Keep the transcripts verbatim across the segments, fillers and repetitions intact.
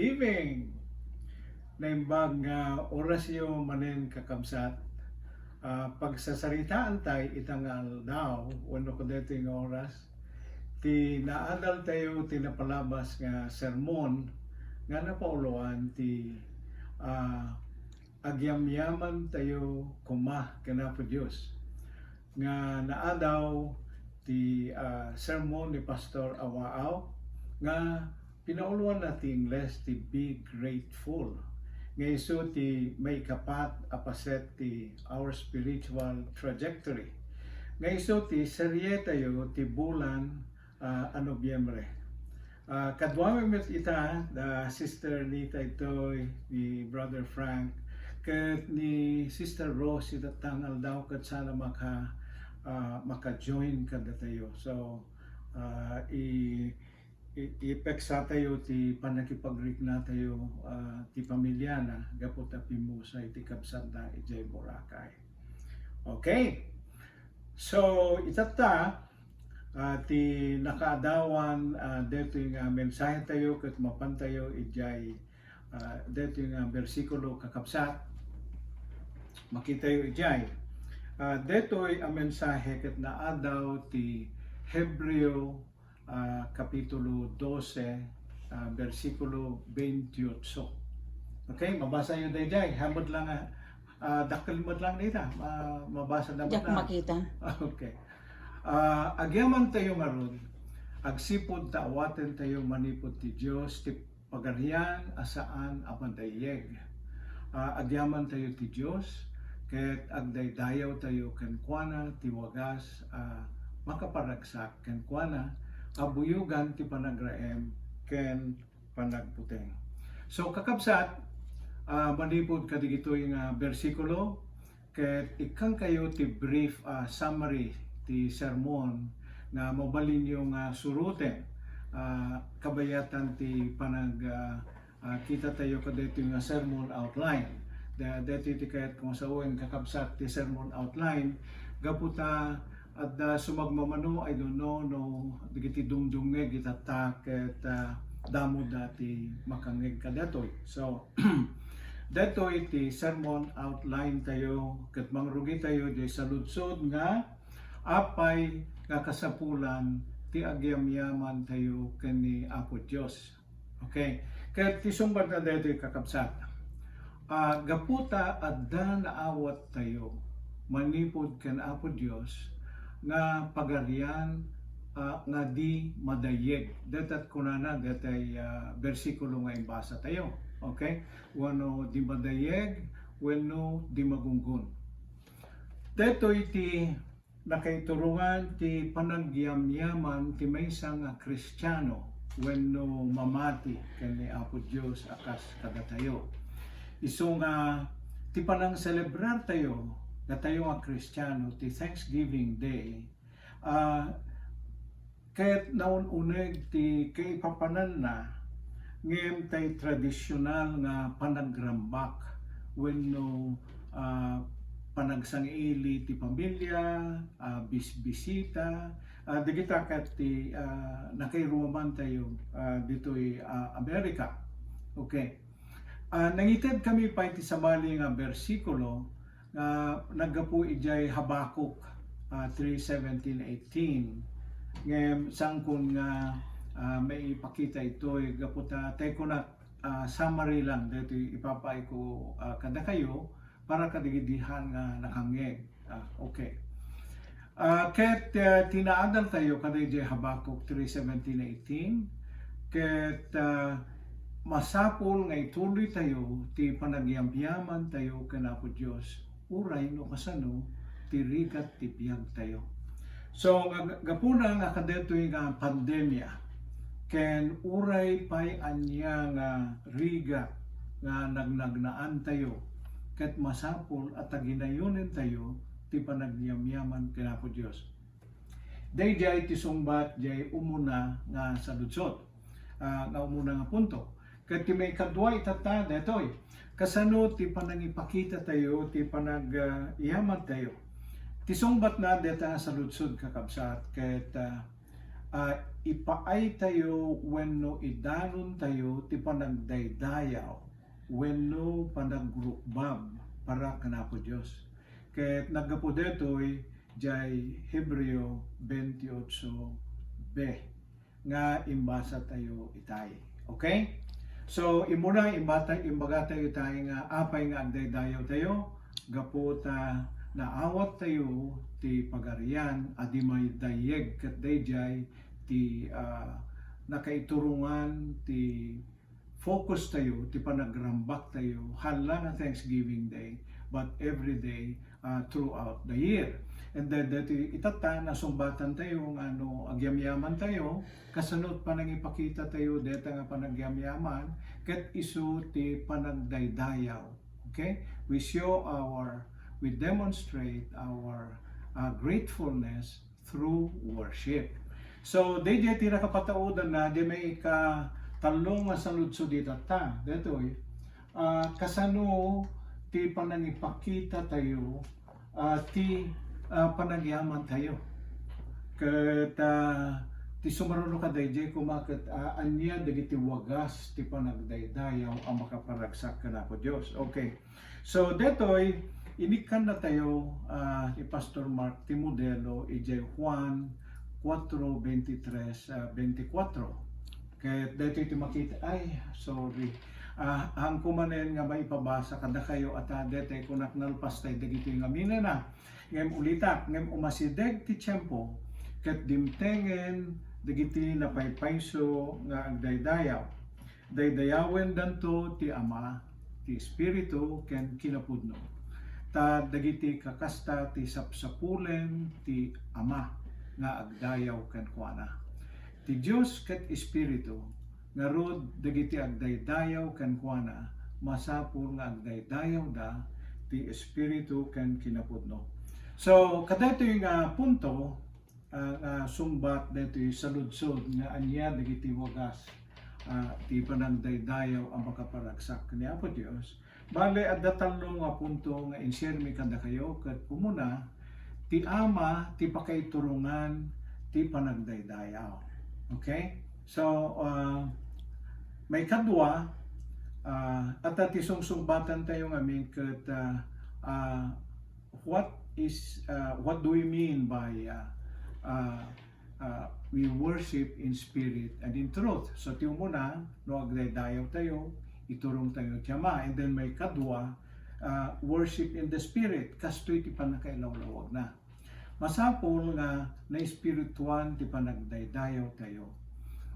Evening! Naimbag nga orasyo manen, kakabsat. Ah, pagsasaritaan tay ita nga aldaw, wenno kadaytoy nga oras, ti naadal tayo ti napalabas nga sermon nga napauloan ti, ah, agyamyaman tayo koma ken Apo Dios, nga naadaw ti, ah, sermon ni Pastor Awaaw nga pinauloanna ti Ingles ti Be Grateful, nga isu ti maikapat a paset ti Our Spiritual Trajectory, nga isu ti serye tayo ti bulan, ah, a Nobyembre. Ah, kaduami met ita, da Sister Nita itoy, ni Brother Frank, ket ni Sister Rose ita nga aldaw ket sana maka, ah, maka-join kadatayo. So, ah, i-, i-, ipeksa tayo ti pannakipagrikna tayo, ah, ti pamiliana gapu ta pimmusay ti kabsatna idiay Boracay. Okay. So, itatta, ah, ti nakaadawan, ah, daytoy nga mensahe tayo ket mapan tayo idiay, ah, daytoy nga bersikulo, kakabsat. Makitayo idiay. Ah, daytoy a mensahe ket naadaw ti Hebreo, ah, kapitulo dose, ah, bersikulo bente otso. Okay, mabasayo daydiay. Hamed lang, ah, ah, dakkel met lang dita. Ah, mabasa na met. Diak lang makita. Okay. Ah, agyaman tayo ngarud, agsipud ta awaten tayo manipud ti Dios ti Pagarian a saan a madayyeg. Ah, agyaman tayo ti Dios, ket agdaydayaw tayo kenkuana ti wagas a makaparagsak kenkuana a buyogan ti panagraem ken panagputeng. So, kakabsat, ah, manipud kadigitoy nga bersikulo, ket ikkankayo ti brief, ah, summary ti sermon nga mabalinyo nga suroten, ah, kabayatan ti panag, ah, ah, kita tayo kadaytoy nga sermon outline. Da-, daytoy ti kayat kong sawen, kakabsat, ti sermon outline. Gapu ta adda sumagmamano, I don't know no dagiti dumdumngeg itatta ket, ah, damo da ti makangngeg kadatoy. So, daytoy ti sermon outline tayo ket mangrugi tayo diay saludsod nga apay nga kasapulan ti agyamyaman tayo ken ni Apo Dios. Okay. Ket ti sungbatna daytoy, kakabsat. Ah, gapu ta adda naawattayo manipud ken Apo Dios nga pagarian, ah, nga di madayyeg. Dayta kunana daytay, ah, bersikulo nga imbasa tayo. Okay? Wenno di madayyeg, wenno di magunggon. Daytoy ti nakaiturongan ti panagyamyaman ti maysa nga Kristiano wenno mamati ken ni Apo Dios a kas kadatayo. Isu nga ti panangselebrar tayo, datayo nga Kristiano, ti Thanksgiving Day, ah, ket naun-uneg ti kaipapananna, ngem tay tradisional nga panagrambak wenno, ah, panagsang-ili ti pamilia, ah, bisbisita, ah, dagita ket ti, ah, nakairuaman tayo, ah, ditoy, ah, Amerika. Okay. Ah, nangited kami pay ti sabali nga bersikulo nga naggapu idiay Habacuc, ah, three seventeen eighteen. Ngem saankon nga, ah, maipakita itoy gapu ta, tay kunak, ah, summary lang daytoy ipapaayko, ah, kadakayo para kadagiti han nga nakangngeg. Ah, okay. Ah, ket, ah, ti naadal tayo kadaydiay Habacuc three seventeen eighteen, ket, ah, masapul nga ituloy tayo ti panagyamyaman tayo ken Apo Dios uray no kasano ti rigat ti biag tayo. So, nga, gapuna nga kadaytoy nga pandemia, ken uray pay ania nga rigat nga nagnagnaan tayo, ket masapul a taginayonen tayo ti panagyamyaman ken Apo Dios. Daydiay ti sungbat diay umuna nga saludsod, ah, nga umuna nga punto. Ket ti maikadua itatta, daytoy. Kasano ti panangipakita tayo ti panag, ah, yaman tayo? Ti sungbatna dayta nga saludsod, kakabsat, ket, ah, ah, ipaaytayo wenno idanontayo ti panagdaydayaw wenno panagrukbab para ken Apo Dios. Ket naggapu daytoy jay Hebreo twenty-eight B nga imbasatayo itay. Okay? So, immuna, imbata-, imbagatayo itay nga apay nga agdaydayawtayo, gapu ta naawattayo ti Pagarian a di maidayyeg ket daydiay ti, ah, nakaiturongan ti focus tayo, ti panagrambak tayo, hala nga Thanksgiving Day, but every day, ah, throughout the year. And then, daytoy itatta, nasungbatan tayo nga no agyamyaman tayo, kasano panangipakita tayo dayta nga panagyamyaman, ket isu ti panagdaydayaw. Okay? We show our, we demonstrate our, ah, gratefulness through worship. So, daydiay ti nakapataudanna, di may ikatallo nga saludsod itatta. Daytoy, ah, kasano ti panangipakita tayo, ah, ti, ah, panagyaman tayo? Ket, ah, ti sumaruno kadaydiay koma ket, ah, ania dagiti wagas ti panagdaydayaw a makaparagsak ken Apo Dios? Okay. So, daytoy, inikkannatayo, ah, ni Pastor Mark ti modelo idiay Juan cuatro veintitrés, ah, veinticuatro. Ket daytoy ti makita, ay, sorry. Ah, haanko manen nga maipabasa kadakayo, ata daytoy kunak nalpastay dagitoy nga minana. Ngem ulitak, ngem umasideg ti tiempo, ket dimtengen dagiti napaypayso nga agdaydayaw. Daydayawendanto ti Ama, ti Espiritu, ken kinapudno. Ta dagiti kakasta ti sapsapulen ti Ama nga agdayaw kenkuana. Ti Dios ket Espiritu, ngarud, dagiti agdaydayaw kenkuana, masapul nga agdaydayawda ti Espiritu ken kinapudno. So, kadaytoy nga punto, ah, nga sungbat daytoy saludsod nga ania dagiti wagas, ah, ti panagdaydayaw a makaparagsak ni Apo Dios. Bale, adda tallo nga punto nga in-share mi kadakayo, ket umuna, ti Ama ti pakaiturongan ti panagdaydayaw. Okay? So, ah, maikadua, ah, ata ti sungsungbatantayo ngamin ket, ah, ah, what is, uh, what do we mean by, uh, uh, uh, we worship in spirit and in truth? So, ti umuna, no, agdaydayaw tayo, iturong tayo ti Ama. And then maikadua, uh, worship in the spirit. Kastoy ti pannakailawlawagna. Masapul nga naespirituan ti panagdaydayaw tayo.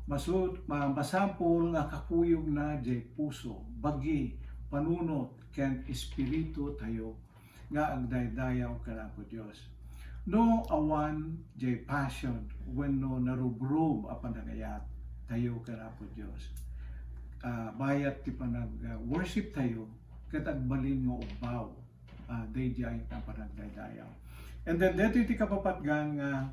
Masud-, ma-, masapul nga kakuyogna jay puso, bagi, panunot, ken espiritu tayo nga agdaydayaw ken Apo Dios. No awan jay passion wenno narubrob a panagayat tayo ken Apo Dios, ah, bayat ti panag-, ah, worship tayo ket agbalin nga ubbaw, ah, daydiay a panagdaydayaw. And then, daytoy ti kapapatgan nga,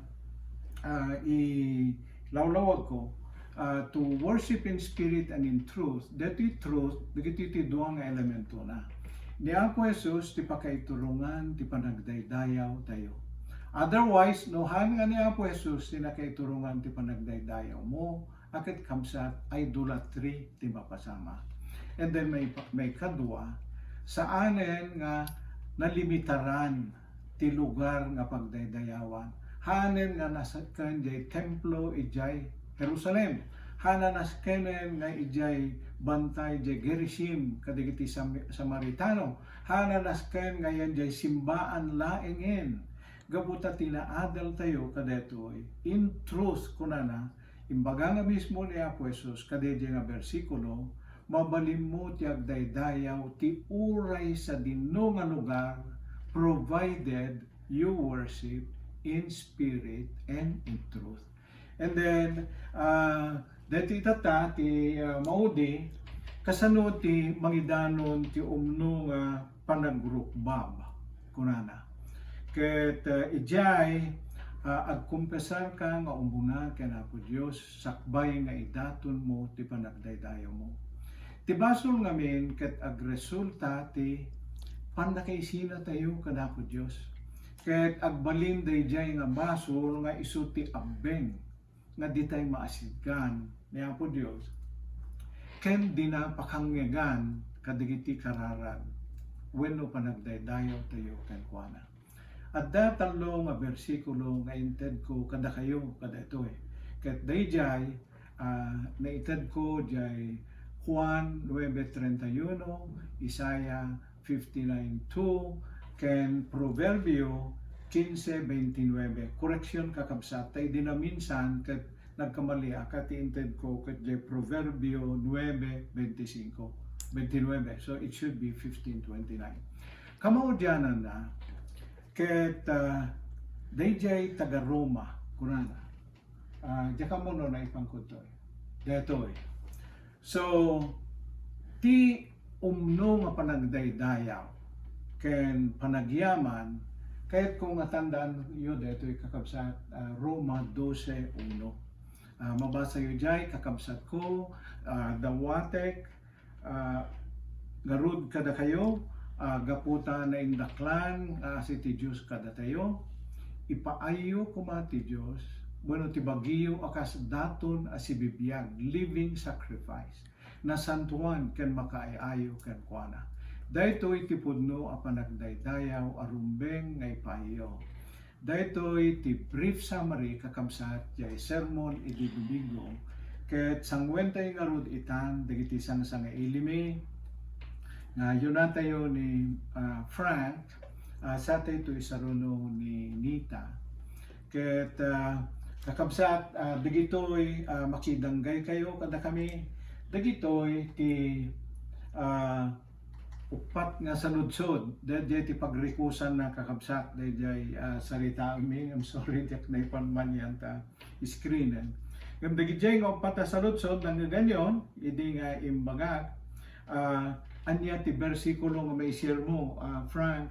ah, ilawlawagko, ah, to worship in spirit and in truth. Daytoy truth, dagitoy ti dua nga elementona. Ni Apo Jesus ti pakaiturongan ti panagdaydayaw tayo. Otherwise, no haan nga ni Apo Jesus ti nakaiturongan ti panagdaydayaw mo, a ket kabsat, idolatry ti mapasamak. And then may, maikadua, saanen nga nalimitaran ti lugar nga pagdaydayawan. Haanen nga nasken jay templo idiay Jerusalem. Haan a naskenen nga idiay bantay jay Gerizim kadagiti Sam-, Samaritano. Haan a nasken nga yan jay simbaan laengen. Gapu ta ti naadal tayo kadaytoy, in truth, kunana, imbaga nga mismo ni Apo Jesus kadaydiay nga bersikulo, mabalinmo ti agdaydayaw ti uray sadino nga lugar, provided you worship in spirit and in truth. And then, ah, daytoy itatta ti, ah, maudi, kasano ti mangidanon ti umno nga panagrukbab, kunana. Ket, ah, idiay, ah, agkonfesarka nga umuna ken Apo Dios sakbay nga idatonmo ti panagdaydayawmo. Ti basol ngamin ket agresulta ti pannakaisinatayo ken Apo Dios. Ket agbalin daydiay nga basol nga isu ti abbeng nga ditay maasitgan ni Apo Dios, ken dina pakangngegan kadagiti kararag wenno panagdaydayaw tayo kenkuana. Adda tallo nga bersikulo nga intedko kadakayo kadaytoy. Ket daydiay, ah, naitedko diay Juan nueve treinta y uno, Isaiah fifty-nine two, ken Proverbio quince veintinueve. Koreksion, kakabsat, ta idi naminsan ket nagkamaliak, ti intedko ket diay Proverbio nueve veinticinco, veintinueve. So, it should be fifteen twenty-nine. Kamaudiananna, ket, ah, daydiay taga-Roma, kunana. Ah, diak ammo no naipangkudtoy. Daytoy. So, ti umno nga panagdaydayaw ken panagyaman, kayatko nga tandaanyo daytoy, kakabsat, ah, Roma doce uno. Ah, mabasayo diay, kakabsatko, ah, dawatek, ah, ngarud kadakayo, ah, gapu ta naindaklan nga asi ti Dios kadatayo, ipaayyo koma ti Dios, wenno ti bagiyo a kas daton a sibibiag, living sacrifice, nasantoan ken makaay-ayo kenkuana. Daytoy ti pudno a panagdaydayaw a rumbeng nga ipaayyo. Daytoy ti brief summary, kakabsat, diay sermon idi Domingo. Ket sanguentayo ngarud itan dagiti sangsangailimi nga yunatayo ni, ah, Frank, ah, satay to isaruno ni Nita. Ket, ah, kakabsat, ah, dagitoy, ah, makidanggaykayo kadakami. Dagitoy ti, ah, uppat nga saludsod, daydiay ti pagrikusan na, kakabsat, daydiay, ah, saritaami. I'm sorry, diak naipan man yan ta screen, eh. Ngem dagidiay nga uppat a saludsod, nangngeganyon, idi nga imbagak, ah, ania ti bersikulo nga maisirmo, ah, Frank?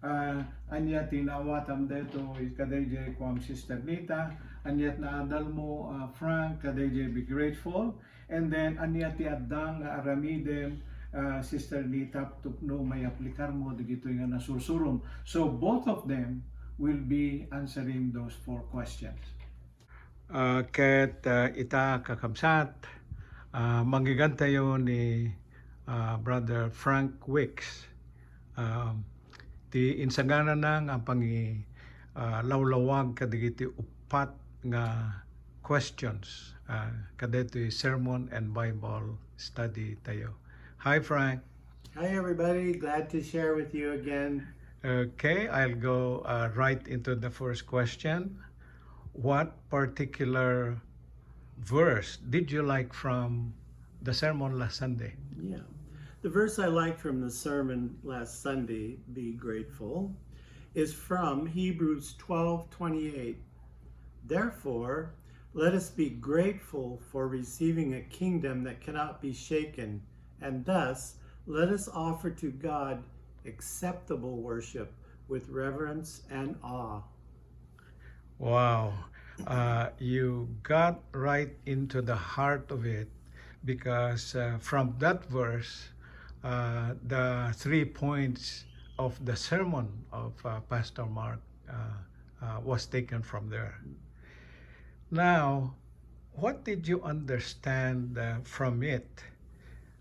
Ah, ania ti naawatam daytoy kadaydiay kuam, Sister Nita? Ania ti naadalmo, ah, Frank, kadaydiay Be Grateful? And then, ania ti adda nga aramidem, ah, Sister Nita, tapno maiaplikarmo dagitoy nga nasursurom? So, both of them will be answering those four questions. Ah, ket, ah, ita, kakabsat, ah, manggigantayo ni, ah, Brother Frank Wicks. Ah, ti insaganana nga pangi, ah, lawlawag kadagiti uppat nga questions, ah, kadaytoy sermon and Bible study tayo. Hi, Frank. Hi, everybody. Glad to share with you again. Okay, I'll go, uh, right into the first question. What particular verse did you like from the sermon last Sunday? Yeah. The verse I liked from the sermon last Sunday, Be Grateful, is from Hebrews twelve twenty-eight. Therefore, let us be grateful for receiving a kingdom that cannot be shaken, and thus let us offer to God acceptable worship with reverence and awe. Wow. Uh, you got right into the heart of it because, uh, from that verse, uh, the three points of the sermon of, uh, Pastor Mark, uh, uh, was taken from there. Now, what did you understand, uh, from it?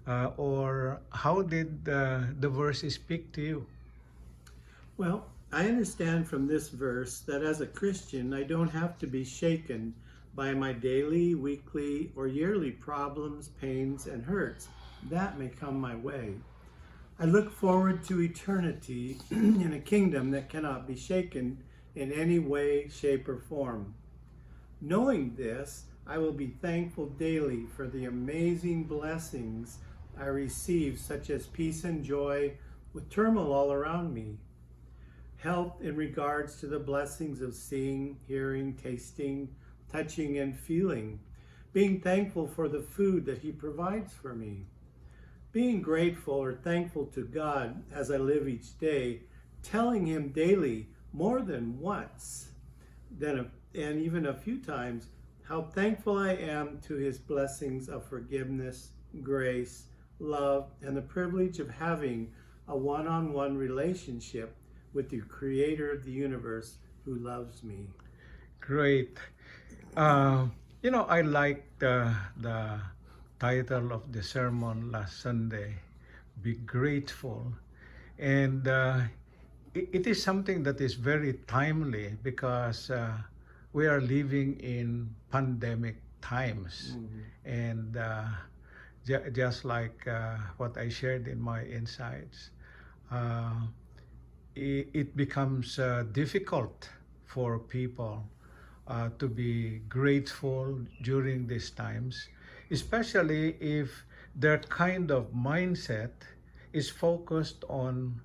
Uh, or how did, uh, the verse speak to you? Well, I understand from this verse that as a Christian, I don't have to be shaken by my daily, weekly, or yearly problems, pains, and hurts that may come my way. I look forward to eternity in a kingdom that cannot be shaken in any way, shape, or form. Knowing this, I will be thankful daily for the amazing blessings I receive, such as peace and joy with turmoil all around me, health in regards to the blessings of seeing, hearing, tasting, touching, and feeling, being thankful for the food that He provides for me, being grateful or thankful to God as I live each day, telling Him daily more than once, then a, and even a few times, how thankful I am to His blessings of forgiveness, grace, love, and the privilege of having a one-on-one relationship with the Creator of the universe who loves me. Great. Uh, You know, I liked uh, the title of the sermon last Sunday, Be Grateful. And uh, it, it is something that is very timely because uh, we are living in pandemic times. And uh, ju- just like uh, what I shared in my insights, uh, it, it becomes uh, difficult for people uh, to be grateful during these times, especially if their kind of mindset is focused on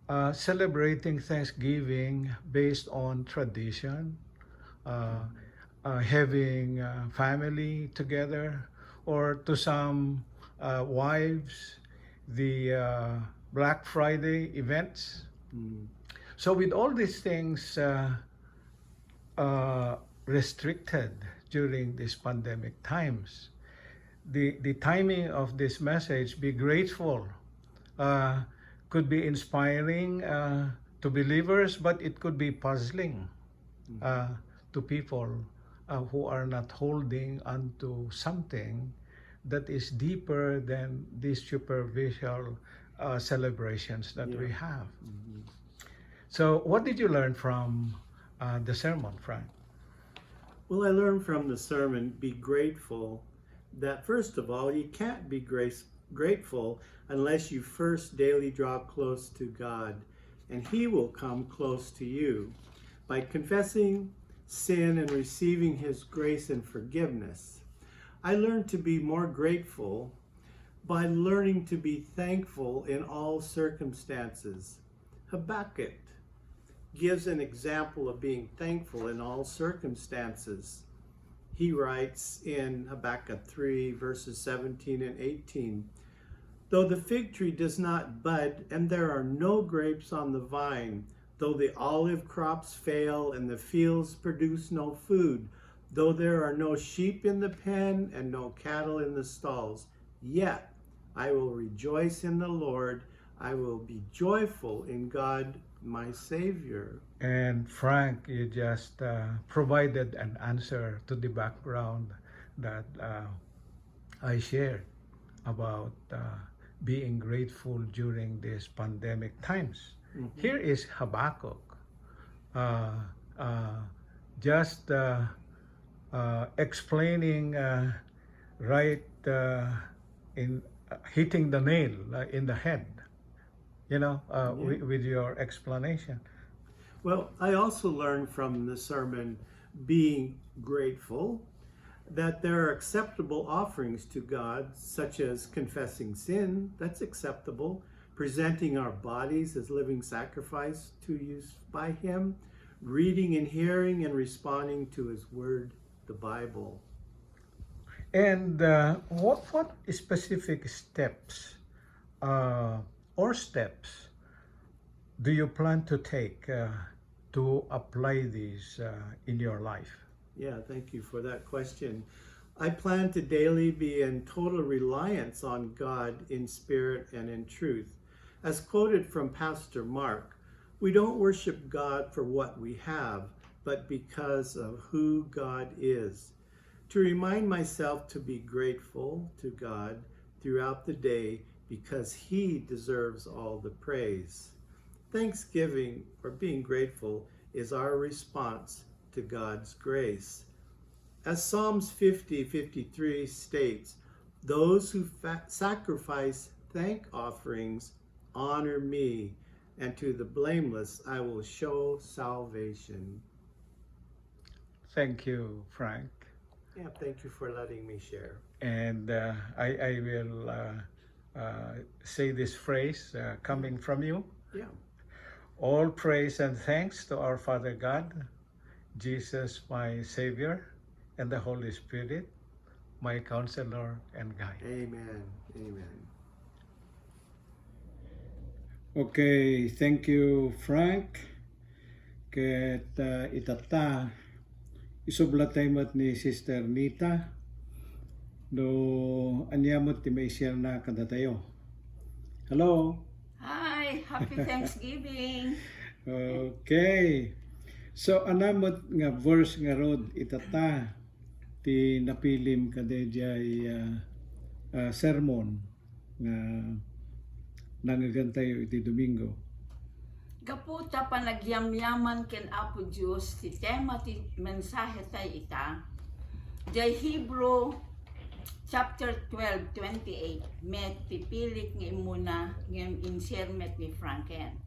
uh, celebrating Thanksgiving based on tradition, uh, uh, having uh, family together, or to some uh, wives, the uh, Black Friday events. So with all these things uh, uh, restricted during these pandemic times, the, the timing of this message, Be Grateful, uh, could be inspiring uh, to believers, but it could be puzzling uh, to people uh, who are not holding onto something that is deeper than these superficial uh, celebrations that we have. So, what did you learn from uh, the sermon, Frank? Well, I learned from the sermon, Be Grateful, that first of all, you can't be grace, grateful unless you first daily draw close to God, and He will come close to you by confessing sin and receiving His grace and forgiveness. I learned to be more grateful by learning to be thankful in all circumstances. Habakkuk gives an example of being thankful in all circumstances. He writes in Habakkuk three, verses seventeen and eighteen, "Though the fig tree does not bud, and there are no grapes on the vine, though the olive crops fail, and the fields produce no food, though there are no sheep in the pen, and no cattle in the stalls, yet I will rejoice in the Lord. I will be joyful in God, my Savior." And Frank, you just uh, provided an answer to the background that uh, I shared about uh, being grateful during these pandemic times. Here is Habakkuk uh, uh, just uh, uh, explaining uh, right uh, in uh, hitting the nail uh, in the head, you know, uh, with, with your explanation. Well, I also learned from the sermon, being grateful, that there are acceptable offerings to God, such as confessing sin, that's acceptable, presenting our bodies as living sacrifice to use by Him, reading and hearing and responding to His Word, the Bible. And uh, what, what specific steps uh, or steps do you plan to take uh, to apply these uh, in your life? Yeah, thank you for that question. I plan to daily be in total reliance on God in spirit and in truth. As quoted from Pastor Mark, we don't worship God for what we have, but because of who God is. To remind myself to be grateful to God throughout the day because He deserves all the praise. Thanksgiving, or being grateful, is our response to God's grace. As Psalms fifty fifty-three states, "Those who fa- sacrifice thank offerings honor me, and to the blameless I will show salvation." Thank you, Frank. Yeah, thank you for letting me share. And uh, I, I will uh, uh, say this phrase uh, coming from you. Yeah. All praise and thanks to our Father God, Jesus, my Savior, and the Holy Spirit, my Counselor and Guide. Amen. Amen. Okay, thank you, Frank. Ket uh, itatta, isublatay met ni Sister Nita no ania met ti maishare na kadatayo. Hello? Hi! Happy Thanksgiving! Okay. So, ania met nga verse ngarud itatta? ti napilim kadaydiay, ah, ah, sermon nga nangngegantayo iti Domingo. Gapu ta panagyamyaman ken Apo Dios ti tema ti mensahe tay ita, diay Hebrew chapter twelve twenty-eight met ti pilik nga immuna ngem in-share met ni Franken.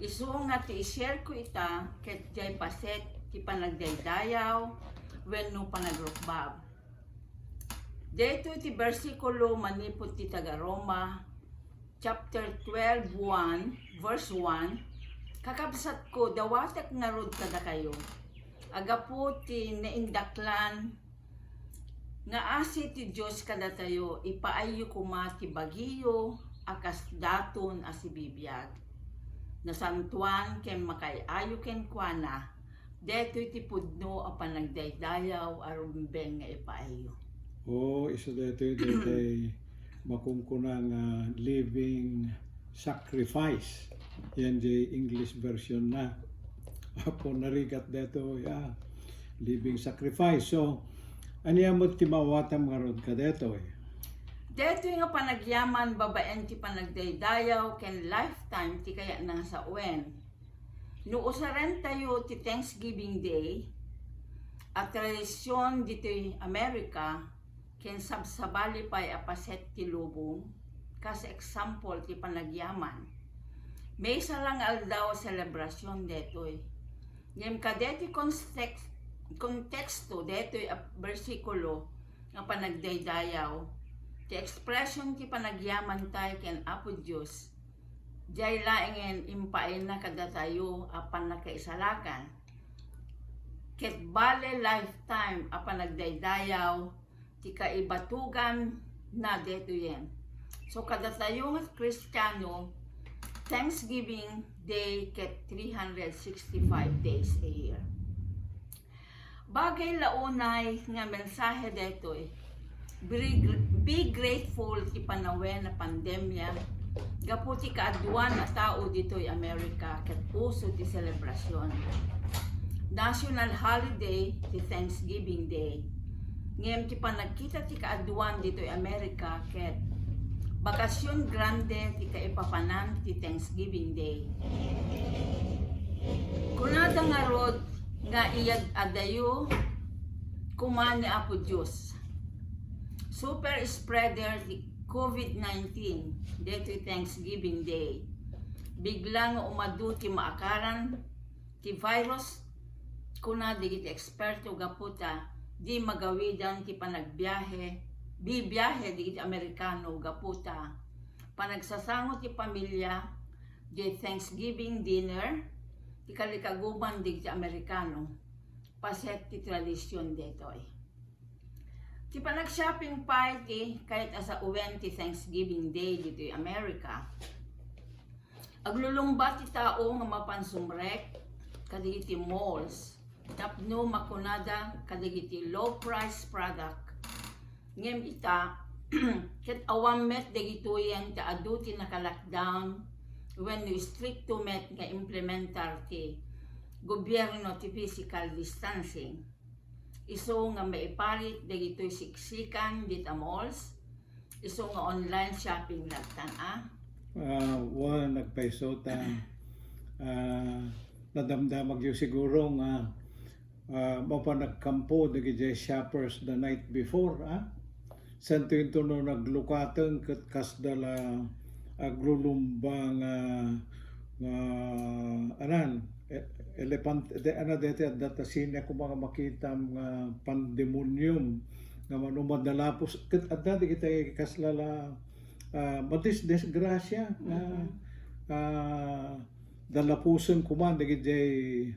Isu nga ti i-share ko ita ket diay paset ti panagdaydayaw wenno panagrukbab. Daytoy ti bersikulo manipud ti taga-Roma, chapter twelve, one, verse one, "Kakabsatko, dawatek ngarud kadakayo, a gapu ti naindaklan nga asi ti Dios kadatayo, ipaayyo koma ti bagiyo a kas daton a sibibiag, nasantoan ken makaay-ayo kenkuana, daytoy ti pudno a panagdaydayaw a rumbeng nga ipaayyo." O, isu daytoy, daytoy makunkuna nga living sacrifice. Yan diay English version na. Apo, narigat daytoy, ah, living sacrifice. So, ania met ti maawatam ngarud kadaytoy? Daytoy nga panagyaman babaen ti panagdaydayaw ken lifetime ti kayatna nga sawen. No usarentayo ti Thanksgiving Day a tradision ditoy Amerika ken sabsabali pay a paset ti lubong, kas example ti panagyaman, maysa la nga aldaw a selebrasion daytoy. Ngem kadaytoy kontex-, konteksto daytoy a bersikulo nga panagdaydayaw, ti ekspresion ti panagyaman tay ken Apo Dios, diay laengen impaayna kadatayo a pannakaisalakan. Ket bale lifetime a panagdaydayaw ti kaibatugan na detoyen. So, kadatayo nga Kristiano, Thanksgiving Day ket three hundred sixty-five days a year. Bagay la unay nga mensahe detoy. Be, be grateful ti panawen a pandemia gapu ti kaaduan a tao ditoy Amerika ket uso ti selebrasion. National holiday ti Thanksgiving Day. Ngem ti panagkita ti kaaduan ditoy Amerika ket bakasion grande ti kaipapanan ti Thanksgiving Day. Kunada ngarud nga iyad-adayo koma ni Apo Dios. Super spreader ti COVID nineteen detoy Thanksgiving Day. Bigla nga umadu ti maakaran ti virus, kuna dagiti eksperto, gapu ta di magawidan ti panagbiahe, bibiahe dagiti Amerikano gapu ta panagsasango ti pamilya, di Thanksgiving dinner, ti kalikaguman dagiti Amerikano, paset ti tradision detoy. Ti panag-shopping pay ti kayat a sawen ti Thanksgiving Day ditoy Amerika. Aglulumba ti tao nga mapan sumrek kadagiti malls tapno makunada kadagiti low price product. Ngem ita, ket awan met dagitoyen ta adu ti naka-lockdown wenno istrikto met nga implementar ti gobierno ti physical distancing. Isu nga maiparit dagitoy siksikan dita malls, isu nga online shopping lagtan a. Ah, wen, nagpayso ta, ah, nadamdamagyo siguro nga, ah, mapan nagkampo dagiti shoppers the night before, ah. Santo, into no naglukateng ket kasda la aglulumba nga, nga, anan, e-, elepante, de, ana, deti adda ta sine koma nga makitam nga pandemonium nga mano madalapos ket adda dagiti kasla la, ah, madisdisgrasia nga, ah, dalapusen koma dagiti,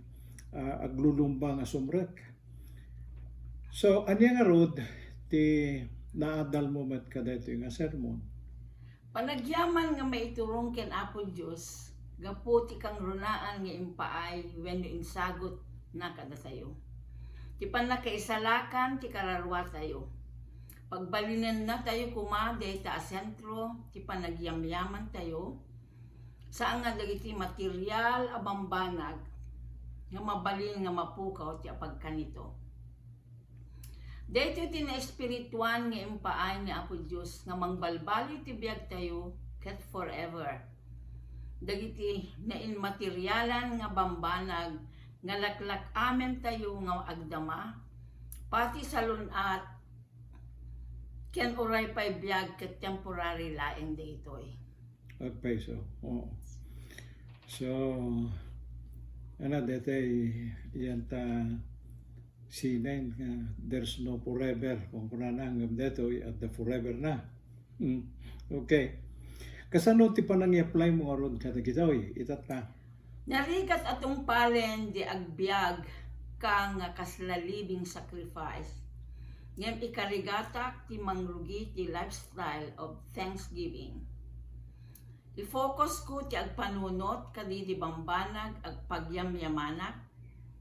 ah, aglulumba nga sumrek. So, ania ngarud ti naadalmo met kadaytoy nga sermon? Panagyaman nga maiturong ken Apo Dios gapu ti kangrunaan nga impaay wenno insagut na kadatayo. Ti pannakaisalakan ti kararuatayo. Pagbalinennatayo koma dayta a sentro ti panagyamyamantayo, saan nga dagiti material a bambanag nga mabalin nga mapukaw ti apagkanito. Daytoy ti naespirituan nga impaay ni Apo Dios nga mangbalbaliw ti biagtayo ket forever. Dagiti nainmaterialan nga bambanag nga laklak-amentayo nga agdama, pati salun-at ken uray pay biag ket temporary laeng daytoy. Agpayso. Oo. So, ano, daytoy, yan ta, sinain nga there's no forever. Kung kunana, ngem daytoy, adda forever na. Mm. Okay. Kasano ti panangiapply mo ngarud kadagitoy? Itatta. Narigat a tungpalen di agbiag ka nga kasla living sacrifice. Ngem ikarigatak ti mangrugi ti lifestyle of thanksgiving. I-focus ko ti agpanunot kadagiti bambanag agpagyamyamanak,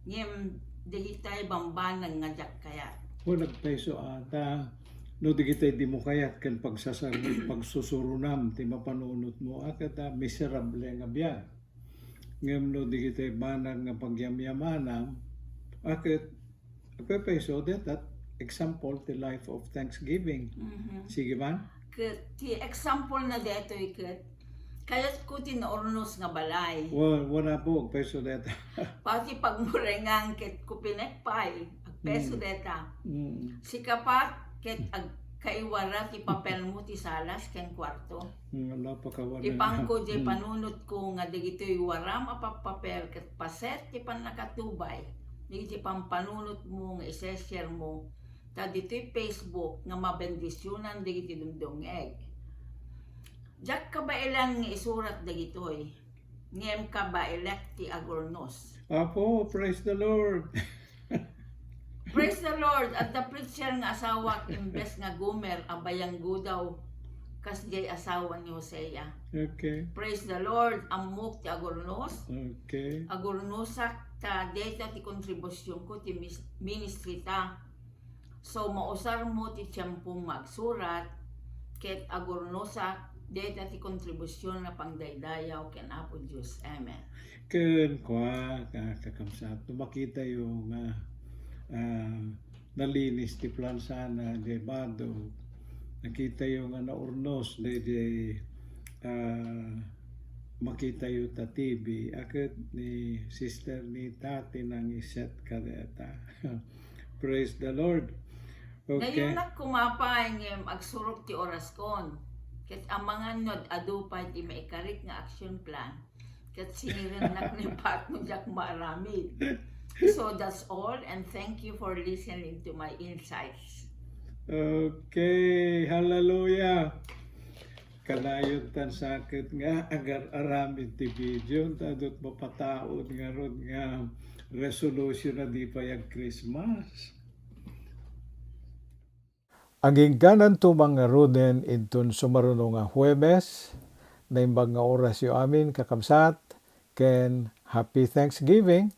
ngem dagitay bambanag nga diak kayat. Wen, agpayso ata, no dagitay dimo kayat ken pagsasar-, pagsusurunam ti mapanunotmo, a ket, ah, miserable nga biag. Ngem no dagitay banag nga pagyamyamanam, a ket, agpayso, that, that example ti life of thanksgiving. Mhm. Sige man? Ket ti example na daytoy ket, kayatko ti naurnos nga balay. Wa-, wala po, agpayso deta. Pati pagmurengan ket kupinek pay, agpayso Mm. deta. Mm. Sika pat ket agkaiwara ti papelmo ti salas ken kuarto. Mm, ala, pakawan na Ipangko lang. Jay Mm. panunotko nga dagitoy waram a pappapel ket paset ti pannakatubay dagiti pampanunotmo nga ise-share mo ta ditoy Facebook nga mabendisionan dagiti dumdumngeg. Diak kabaelan nga isurat dagitoy, ngem kabaelek ti agurnos. Apo, praise the Lord. Praise the Lord! Adda preacher nga asawak, imbes nga Gomer, a bayanggo daw, kas jay asawa ni Hosea. Okay. Praise the Lord! Ammok ti agurnos. Okay. Agurnosak ta dayta ti kontribusionko ti mis-, ministry ta. So, mausarmo ti tiempom nga agsurat, ket agurnosak dayta ti kontribusion nga pangdaydayaw ken Apo Dios. Amen. Ken kua, ka-, kakabsat, no makitayo nga, ah, nalinis ti plansana, jay bado, nakitayo nga naurnos, dayjay, ah, makitayo ta T V, a ket ni Sister Nita ti nangiset kadeta. Praise the Lord. Okay. Nayonak koma pay ngem agsurok ti oraskon. Ket amangan no ad-adu pay ti maikarik nga action plan, ket sinirennak ni Pat no diak maaramid. So that's all, and thank you for listening to my insights. Okay, hallelujah. Kanayon tan saket nga agar-aramid ti video, ta adut mapataud ngarud nga resolution a di pay ag-Christmas. Aginggananto man ngaruden inton sumaruno nga Huwebes. Naimbag nga orasyo amin, kakabsat, ken Happy Thanksgiving.